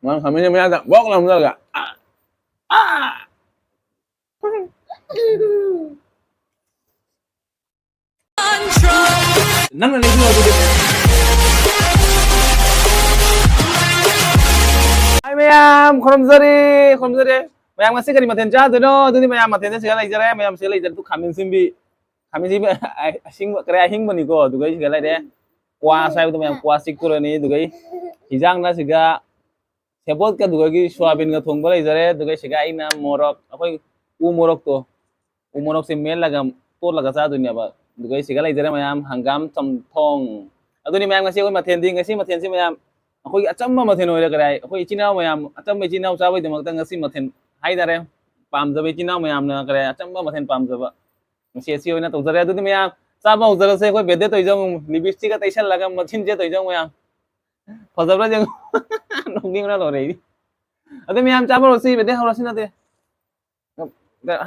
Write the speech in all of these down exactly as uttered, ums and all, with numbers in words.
ꯃꯥꯅ ꯈꯥꯃꯦꯟꯁꯦ ꯃꯌꯥꯗ ꯕꯣꯛ ꯂꯥꯎ ꯍꯨꯝꯖꯜꯂꯒ꯫ ꯑꯥ! ꯑꯥ! ꯅꯪꯅ ꯂꯩꯕꯤꯌꯣ ꯑꯗꯨꯗꯤ꯫ ꯍꯥꯏ ꯃꯌꯥꯝ, ꯈꯨꯔꯨꯝꯖꯔꯤ, ꯈꯨꯔꯨꯝꯖꯔꯤ꯫ ꯃꯌꯥꯝ ꯉꯁꯤ ꯀꯔꯤ ꯃꯊꯦꯜ ꯆꯥꯗꯣꯏꯅꯣ? ꯑꯗꯨꯗꯤ ꯃꯌꯥꯝ ꯃꯊꯦꯜꯁꯦ ꯁꯤꯗ ꯂꯩꯖꯔꯦ, ꯃꯌꯥꯝ ꯁꯤꯗ ꯂꯩꯖꯔꯦ꯫ ꯑꯗꯨ ꯈꯥꯃꯦꯟ ꯑꯁꯤꯟꯕꯤ, ꯈꯥꯃꯦꯟ ꯑꯁꯤꯟꯕꯤ ꯑꯁꯤꯡꯕ, ꯀꯔꯤ ꯑꯍꯤꯡꯕꯅꯤꯀꯣ, ꯑꯗꯨꯒ ꯁꯤꯗ ꯂꯩꯔꯦ꯫ ꯀ꯭ꯋꯥ ꯆꯥꯏꯕꯗꯣ ꯃꯌꯥꯝ ꯀ꯭ꯋꯥ ꯆꯤꯛꯇꯣꯔꯅꯤ꯫ ꯑꯗꯨꯒ ꯍꯤꯟꯖꯥꯡꯅ ꯁꯤꯗ ꯁꯦꯕꯣꯠꯀ ꯑꯗꯨꯒꯒꯤ ꯁꯣꯌꯥꯕꯤꯟꯒ ꯊꯣꯡꯕ ꯂꯩꯖꯔꯦ꯫ ꯑꯗꯨꯒ ꯁꯤꯒ ꯑꯩꯅ ꯃꯣꯔꯣꯛ, ꯑꯩꯈꯣꯏ ꯎ ꯃꯣꯔꯣꯛꯇꯣ, ꯎ ꯃꯣꯔꯣꯛꯁꯦ ꯃꯦꯠꯂꯒ ꯇꯣꯠꯂꯒ ꯆꯥꯗꯣꯏꯅꯦꯕ꯫ ꯑꯗꯨꯒ ꯁꯤꯒ ꯂꯩꯖꯔꯦ ꯃꯌꯥꯝ ꯍꯪꯒꯥꯝ ꯆꯝꯊꯣꯡ꯫ ꯑꯗꯨꯅꯤ ꯃꯌꯥꯝ ꯉꯁꯤ ꯑꯩꯈꯣꯏ ꯃꯊꯦꯜꯗꯤ, ꯉꯁꯤ ꯃꯊꯦꯜꯁꯤ ꯃꯌꯥꯝ ꯑꯩꯈꯣꯏꯒꯤ ꯑꯆꯝꯕ ꯃꯊꯦꯜ ꯑꯣꯏꯔꯒ ꯀꯔꯤ ꯍꯥꯏ, ꯑꯩꯈꯣꯏ ꯏꯆꯤꯟ ꯏꯅꯥꯎ ꯃꯌꯥꯝ, ꯑꯆꯝꯕ ꯏꯆꯤꯟ ꯏꯅꯥꯎ ꯆꯥꯕꯒꯤꯗꯃꯛꯇ ꯉꯁꯤ ꯃꯊꯦꯜ ꯍꯥꯏꯇꯥꯔꯦ꯫ ꯄꯥꯝꯖꯕ ꯏꯆꯤꯟ ꯏꯅꯥꯎ ꯃꯌꯥꯝꯅ ꯀꯔꯤ ꯍꯥꯏ, ꯑꯆꯝꯕ ꯃꯊꯦꯜ ꯄꯥꯝꯖꯕ꯫ ꯉꯁꯤ ꯑꯁꯤ ꯑꯣꯏꯅ ꯇꯧꯖꯔꯦ꯫ ꯑꯗꯨꯗꯤ ꯃꯌꯥꯝ ꯆꯥꯕ ꯍꯧꯖꯔꯁꯦ꯫ ꯑꯩꯈꯣꯏ ꯕꯦꯗꯦ ꯇꯧꯔꯤꯁꯦ ꯌꯦꯡꯉꯨ, ꯂꯤꯞꯁꯇꯤꯛꯀ ꯇꯩꯁꯜꯂꯒ ꯃꯆꯤꯟꯁꯦ ꯇꯧꯔꯤꯁꯦ ꯌꯦꯡꯉꯨ ꯃꯌꯥꯝ꯫ ꯐꯖꯕ꯭ꯔꯥ ꯌꯦꯡꯉꯨ꯫ ꯅꯣꯛꯅꯤꯡꯕꯅ ꯂꯣꯏꯔꯦ ꯑꯩꯗꯤ꯫ ꯑꯗꯨ ꯃꯌꯥꯝ ꯆꯥꯕ ꯍꯧꯔꯁꯤ, ꯕꯦꯗꯦ ꯍꯧꯔꯁꯤ ꯅꯠꯇꯦ꯫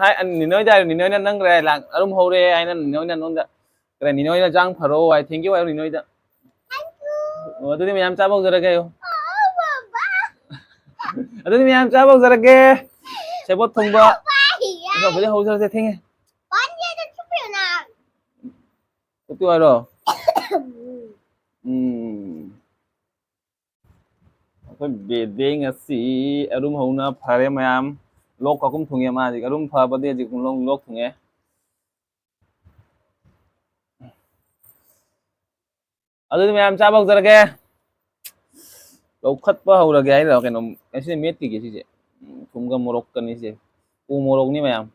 ꯍꯥꯏ, ꯅꯤꯅꯣꯏꯗ ꯍꯥꯏꯔꯣ, ꯅꯤꯅꯣꯏꯅ ꯅꯪ ꯀꯔꯤ ꯂꯥꯛ-, ꯑꯔꯨꯝ ꯍꯧꯔꯦ ꯍꯥꯏꯅ ꯅꯤꯅꯣꯏꯅ ꯅꯉꯣꯟꯗ ꯀꯔꯤ, ꯅꯤꯅꯣꯏꯅ ꯆꯥꯡ ꯐꯔꯣ ꯍꯥꯏ, thank you ꯍꯥꯏꯌꯣ ꯅꯤꯅꯣꯏꯗ꯫ ꯑꯣ, ꯑꯗꯨꯗꯤ ꯃꯌꯥꯝ ꯆꯥꯕ ꯍꯧꯖꯔꯒꯦ ꯍꯥꯏꯌꯣ꯫ ꯑꯗꯨꯗꯤ ꯃꯌꯥꯝ ꯆꯥꯕ ꯍꯧꯖꯔꯒꯦ꯫ ꯁꯦꯕꯣꯠ ꯊꯣꯡꯕ꯫ ꯍꯧꯖꯤꯛ ꯍꯧꯖꯔꯁꯦ, ꯊꯦꯡꯉꯦ꯫ ꯎꯠꯄꯤꯌꯨ ꯍꯥꯏꯔꯣ? ꯎꯝ꯫ ꯑꯩꯈꯣꯏ ꯕꯦꯗꯦ ꯉꯁꯤ ꯑꯔꯨꯝ ꯍꯧꯅ ꯐꯔꯦ ꯃꯌꯥꯝ꯫ ꯂꯣꯛ ꯀꯥꯀꯨꯝ ꯊꯨꯡꯉꯦ ꯃꯥ ꯍꯧꯖꯤꯛ꯫ ꯑꯔꯨꯝ ꯐꯕꯗꯤ ꯍꯧꯖꯤꯛ ꯂꯣꯛ, ꯂꯣꯛ ꯊꯨꯡꯉꯦ꯫ ꯑꯗꯨꯗꯤ ꯃꯌꯥꯝ ꯆꯥꯕ ꯍꯧꯖꯔꯒꯦ꯫ ꯂꯧꯈꯠꯄ ꯍꯧꯔꯒꯦ ꯍꯥꯏꯔꯣ? ꯀꯩꯅꯣ, ꯉꯁꯤ ꯃꯦꯠꯈꯤꯒꯦ ꯁꯤꯁꯦ꯫ ꯎꯝ, ꯊꯨꯝꯒ ꯃꯣꯔꯣꯛꯀꯅꯤ ꯁꯤꯁꯦ꯫ ꯎ ꯃꯣꯔꯣꯛꯅꯤ ꯃꯌꯥꯝ꯫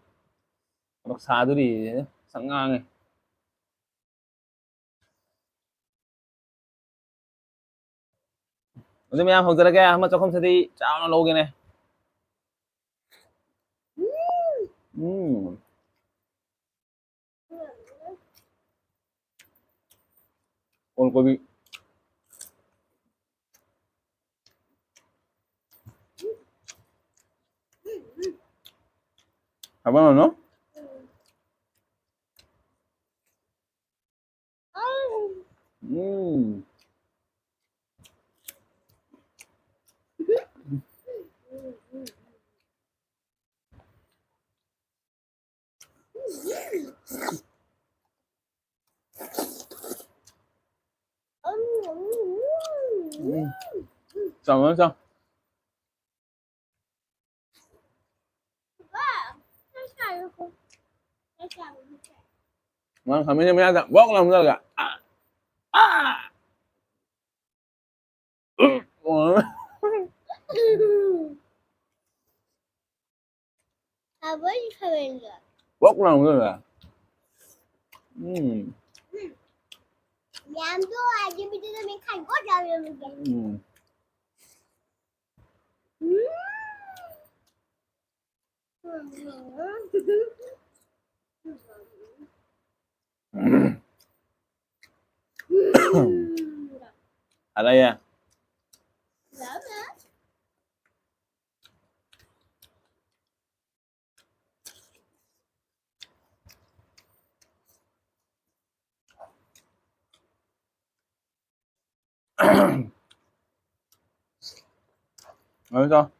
ꯃꯣꯔꯣꯛ ꯁꯥꯗꯣꯔꯤ꯫ ꯁꯛ ꯉꯥꯡꯉꯦ꯫ ꯑꯗꯨ ꯃꯌꯥꯝ ꯍꯧꯖꯔꯒꯦ, ꯑꯃ ꯆꯥꯛꯈꯨꯝꯁꯤꯗꯤ ꯆꯥꯎꯅ ꯂꯧꯒꯦꯅꯦ꯫ ꯎꯝ꯫ ꯑꯣꯜ ꯀꯣꯕꯤ꯫ ꯍꯥꯎꯕ ꯅꯠꯇ꯭ꯔꯣ? ꯎꯝ꯫ ꯆꯥꯎ, ꯆꯥꯎ꯫ ꯃꯥꯅ ꯈꯥꯃꯦꯟꯁꯦ ꯃꯌꯥꯗ ꯕꯣꯛ ꯂꯥꯎꯅ ꯂꯧꯔꯒ, ꯑꯥ! ꯑꯥ! ꯍꯥꯎꯕ꯭ꯔꯣ ꯁꯤ ꯈꯥꯃꯦꯟꯗꯣ? ꯕꯣꯛ ꯂꯥꯎꯅ ꯂꯧꯔꯒ꯫ ꯎꯝ꯫ ꯎꯝ꯫ ꯌꯥꯝꯗꯣ ꯍꯥꯏꯗꯤ ꯃꯤꯗꯨꯅ ꯃꯤ ꯈꯥꯏ ꯕꯣꯛ ꯂꯥꯎꯅ ꯂꯧꯔꯒ꯫ ꯎꯝ꯫ Ada ya? Ano to?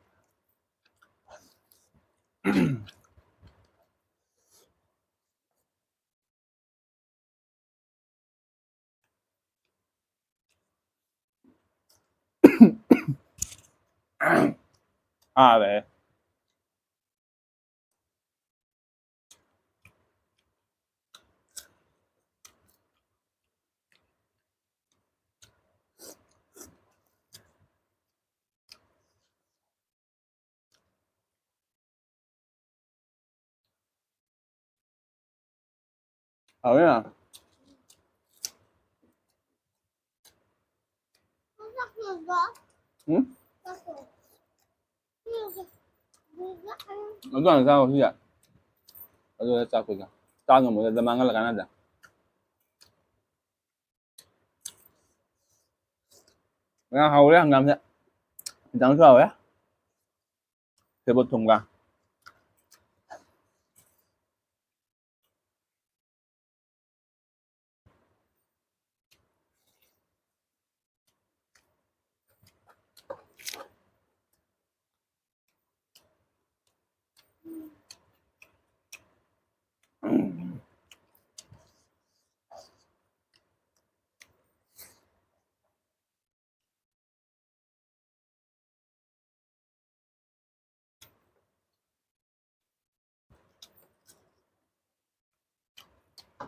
Ah, beh. ꯍꯥꯎꯋꯦ ꯌꯥꯝ꯫ ꯎꯝ? ꯑꯗꯨ ꯍꯥꯟꯅ ꯆꯥꯔꯣ ꯁꯤꯁꯦ꯫ ꯑꯗꯨꯒ ꯆꯥꯛ ꯄꯨꯗ꯫ ꯆꯥ ꯉꯝꯃꯣꯏꯗ ꯃꯥꯡꯍꯜꯂ ꯀꯥꯟꯅꯗ꯫ ꯌꯥꯝ ꯍꯥꯎꯔꯦ ꯍꯪꯒꯥꯝꯁꯦ꯫ ꯌꯦꯟꯖꯥꯡꯁꯨ ꯍꯥꯎꯔꯦ꯫ ꯁꯦꯕꯣꯠ ꯊꯨꯝꯒ꯫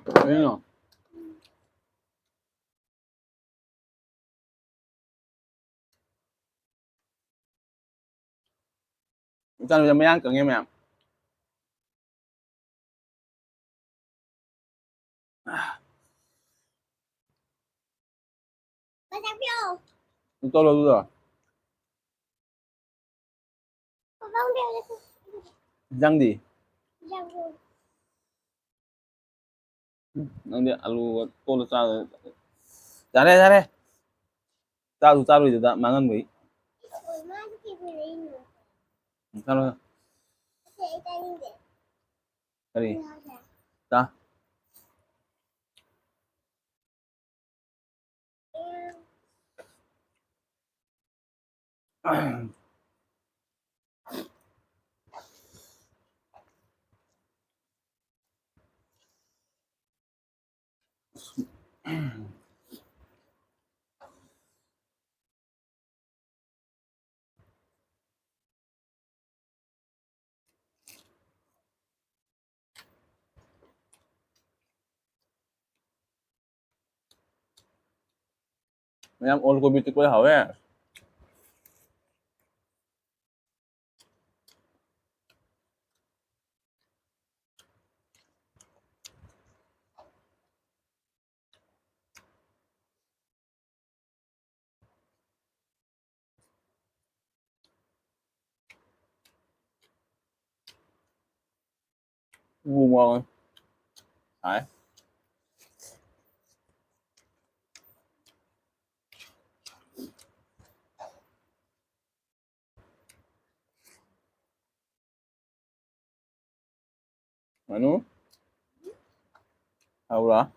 ꯀꯩꯅꯣ? ꯏꯆꯥꯅꯨꯄꯤꯗ ꯃꯌꯥꯡ ꯀꯪꯉꯦ ꯃꯌꯥꯝ꯫ ꯇꯧꯔꯣ ꯑꯗꯨꯗꯣ꯫ ꯏꯟꯖꯥꯡꯗꯤ? ꯎꯝ, ꯅꯪꯗꯤ ꯑꯂꯨꯒ ꯇꯣꯠꯂ ꯆꯥꯗ-, ꯌꯥꯔꯦ, ꯌꯥꯔꯦ꯫ ꯆꯥꯁꯨ ꯆꯥꯔꯣꯏꯗꯨꯗ ꯃꯥꯡꯍꯟꯕꯩ꯫ ꯆꯥꯔꯣ꯫ ꯀꯔꯤ? ꯆꯥ꯫ ꯃꯌꯥꯝ ꯑꯣꯜ ꯀꯣꯕꯤ ꯆꯤꯛꯄ ꯍꯥꯎꯋꯦ꯫ ꯎ ꯃꯣꯔꯣꯛ ꯁꯥꯏ꯫ ꯃꯅꯨ꯫ ꯍꯥꯎꯕ꯭ꯔꯥ?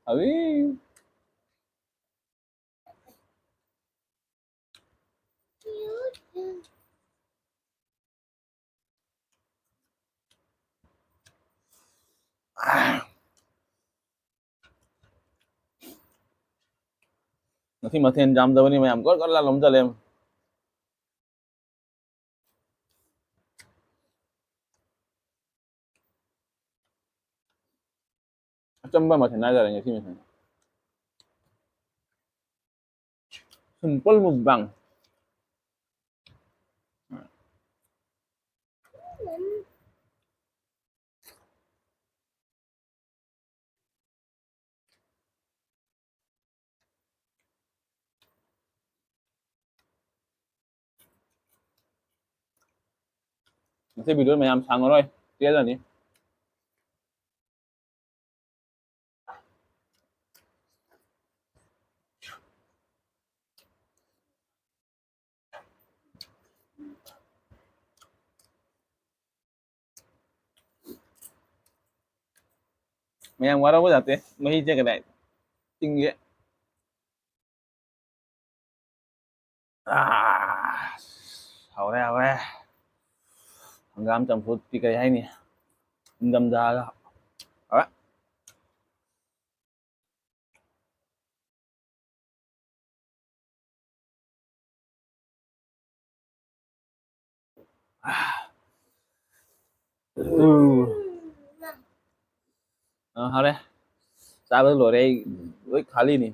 ꯍꯥꯎꯏ꯫ ꯅ ꯁꯤ ꯃꯊꯦꯜ ꯌꯥꯝꯗꯕꯅꯤ ꯃꯌꯥꯝ, ꯒꯣꯔ ꯒꯣꯔ ꯂꯥꯎꯅ ꯆꯠꯂꯦ꯫ ꯑꯆꯝꯕ ꯃꯊꯦꯜ ꯍꯥꯏꯇꯥꯔꯦ ꯉꯁꯤ ꯃꯊꯦꯜ꯫ Simple mukbang꯫ ꯉꯁꯤ video ꯃꯌꯥꯝ ꯁꯥꯡꯉꯔꯣꯏ, ꯇꯦꯜꯂꯅꯤ꯫ ꯃꯌꯥꯝ ꯋꯥꯔꯧꯕ ꯌꯥꯗꯦ, ꯃꯍꯤꯁꯦ ꯀꯗꯥꯏ ꯆꯤꯡꯁꯦ꯫ ꯑꯥ, ꯍꯥꯎꯔꯦ, ꯍꯥꯎꯔꯦ꯫ ꯍꯪꯒꯥꯝ ꯆꯝꯐꯨꯠꯇꯤ ꯀꯔꯤ ꯍꯥꯏꯅꯤ? ꯅꯤꯡꯊꯝꯊꯥꯒ ꯍꯥꯎꯔꯦ꯫ ꯎꯝ꯫ ꯑ, ꯍꯥꯎꯔꯦ꯫ ꯆꯥꯕ ꯂꯣꯏꯔꯦ, ꯑꯩ ꯂꯣꯏ ꯈꯥꯂꯤꯅꯤ꯫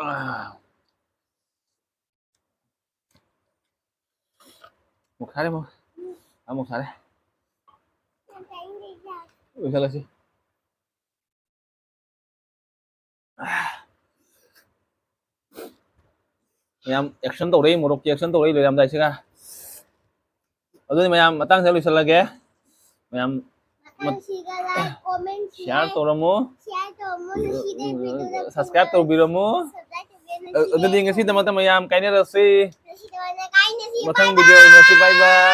ꯑꯥ꯫ ꯑꯃꯨꯛ ꯁꯥꯔꯦ, ꯑꯃꯨꯛ, ꯑꯃꯨꯛ ꯁꯥꯔꯦ꯫ ꯂꯣꯏꯁꯜꯂꯁꯤ꯫ ꯃꯌꯥꯝ action ꯇꯧꯔꯛꯏ, ꯃꯣꯔꯣꯛꯀꯤ action ꯇꯧꯔꯛꯏ ꯂꯣꯏꯔꯝꯗꯥꯏꯁꯤꯒ꯫ ꯑꯗꯨꯗꯤ ꯃꯌꯥꯝ ꯃꯇꯥꯡꯁꯤꯗ ꯂꯣꯏꯁꯤꯜꯂꯒꯦ꯫ ꯃꯌꯥꯝ ꯃꯊꯪꯁꯤꯒ like, comment, share share ꯇꯧꯔꯝꯃꯨ꯫ Share ꯇꯧꯔꯝꯃꯨ, ꯅꯨꯡꯁꯤꯗꯦ video ꯗ subscribe ꯇꯧꯕꯤꯔꯝꯃꯨ꯫ Subscribe ꯇꯧꯕꯤꯔꯝꯃꯨ, ꯑ-, ꯑꯗꯨꯗꯤ ꯅꯨꯡꯁꯤꯗꯦ꯫ ꯉꯁꯤꯗꯃꯛꯇ ꯃꯌꯥꯝ ꯀꯥꯏꯅꯔꯁꯤ꯫ ꯉꯁꯤꯗꯃꯛꯇ ꯀꯥꯏꯅꯁꯤ꯫ ꯃꯊꯪ bye video bye꯫ ꯑꯣꯏꯅꯁꯤ꯫ Bye bye꯫